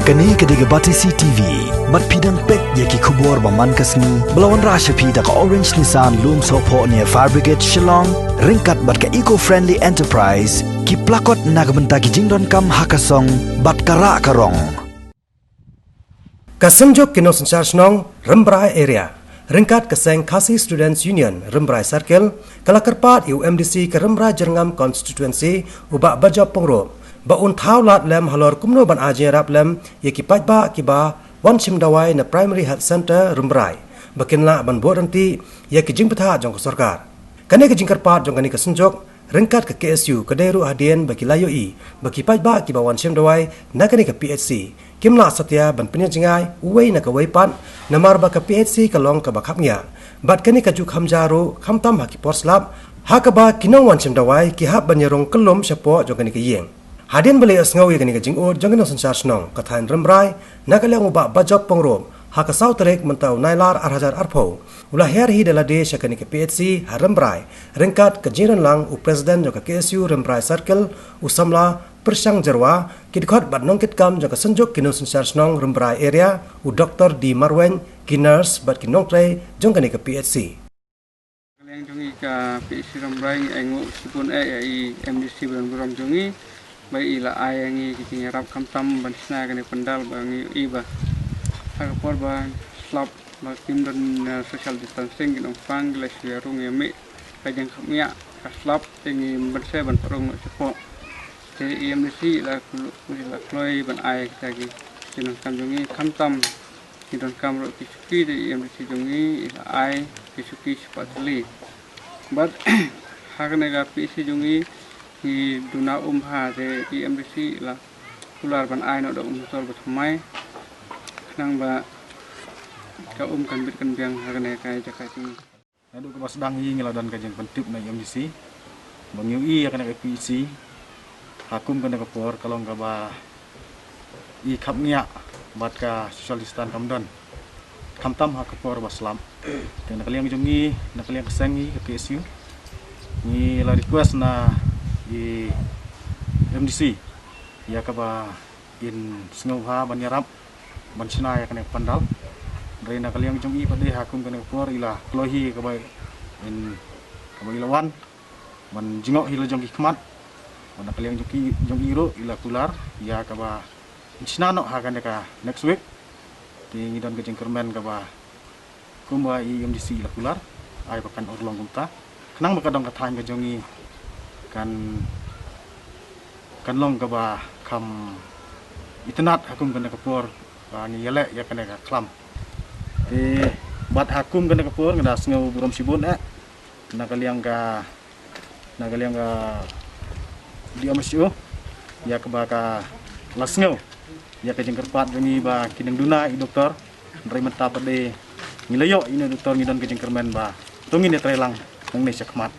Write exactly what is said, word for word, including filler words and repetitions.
Kane ka dei ka Batesi T V. Bad phi dang peit ïa ki khubor ba man ka sngi ba la wanrah sha phi da ka Orange Nissan Lumsohphoh near Fire Brigade Shillong, ryngkat bad ka Eco Friendly Enterprise, ki plakot na ka bynta ki jingdonkam ha ka song bad ka rah ka rong. Ka Synjuk ki Nongsynshar Shnong Rambrai Area, ryngkat ka seng Khasi Students Union Rambrai Circle, ka la kyrpad ïa u M D C ka Rambrai Jyrngam Constituency, u Bah Bajop Pyngrope, ba un thaw lad lem halor kumno ban ai jingïarap lem ïa ki paidbah kiba wan shim dawai na Primary Health Centre Rambrai, ba kin lah ban bud ryntih ïa ki jingbthah jong ka sorkar. Kane ka jingkyrpad jong kane ka synjuk ryngkat ka K S U ka dei ruh hadien ba ki la ïohi ba ki paidbah kiba wan shim dawai na kane ka P H C kim lah satia ban pynïaid jngai uwei na kawei pat, namar ba ka P H C ka long kaba khapngiah. Bad kane ka ju kham jia ruh khamtam ha ki por slap, ha kaba ki nongwan shim dawai ki hap ban ïarung kyllum shapoh jong kane ka ïing. Hadien ba la ïohsngew ïa kane ka jingud jong ki nongsynshar shnong ka thaiñ Rambrai, na ka liang u Bah Bajop Pyngrope, ha ka saw tarik mynta u Nailar ar hajar arphew, u la hiar hi da lade sha kane ka P H C ha Rambrai, ryngkat ka jingdon lang u President jong ka K S U Rambrai Circle, u samla Pyrshang Jyrwa, ki dkhot bad nongkitkam jong ka Synjuk ki Nongsynshar Shnong Rambrai Area, u Doktor D Marwein, ki nurse bad ki nongtrei jong kane ka P H C. Ka liang jong ngi ka P H C Rambrai, ngi ai nguh shibun eh ïa i M D C ba donburom jong ngi, ba i la ai ïa ngi ki jingïarap khamtam ban shna kane ka pandal ba ngi ïohi ba ha ka por ba slap ba kim don, eh, social distancing, ki nongpang ki la shu ïarung ïamih, ka jingkhapngiah ka slap, te ngi ban sngewbha ban pynrung noh shapoh. Te i M D C i la kl-, i la kloi ban ai kita ki jingdonkam jong ngi, khamtam ki donkam ruh ki shuki, te i M D C jong ngi i la ai ki shuki shispah tylli. Bad ha kane ka P H C jong ngi, ngi duna um bha, te i M D C i la kular ban ai noh da um motor ba thymmai, khnang ba ka um kan bit kan biang ha kane ka jaka jong ngi. Naduh kaba sdang hi ngi la don ka jingpyntip na i M D C ba ngi ïohi ïa kane ka P H C ha kum kane ka por ka long kaba i khapngiah bad ka social distance kam don, khamtam ha ka por ba slap. Te na ka liang jong ngi, na ka liang ka seng ngi ka K S U, ngi la request na i M D C ïa kaba in sngewbha ban ïarap ban shna ïa kane ka pandal. Hynrei na ka liang jong i pat de ha kum kane ka por i la kloi hi kaba in, kaba i la wan ban jngoh hi la jong ki khmat. Bad na ka liang jong ki, jong i ruh i la kular ïa kaba in shna noh ha kane ka next week. Te ngi don ka jingkyrmen kaba kumba i M D C i la kular, ai ba kan urlong kumta, khnang ba ka dong ka thaiñ ka jong ngi kan, kan long kaba kham itynnad ha kum kane ka por ba ngi ïaleh ïa kane ka khlam. Te bad ha kum kane ka por nga da sngew burom shibun eh na ka liang ka, na ka liang ka D M H O ïa kaba ka la sngew ïa ka jingkyrpad jong ngi ba kin nang duna i doktor. Hynrei mynta pat de ngi la ïoh ïa i doktor, ngi don ka jingkyrmen ba to ngin ïatrei lang nangne shakhmat.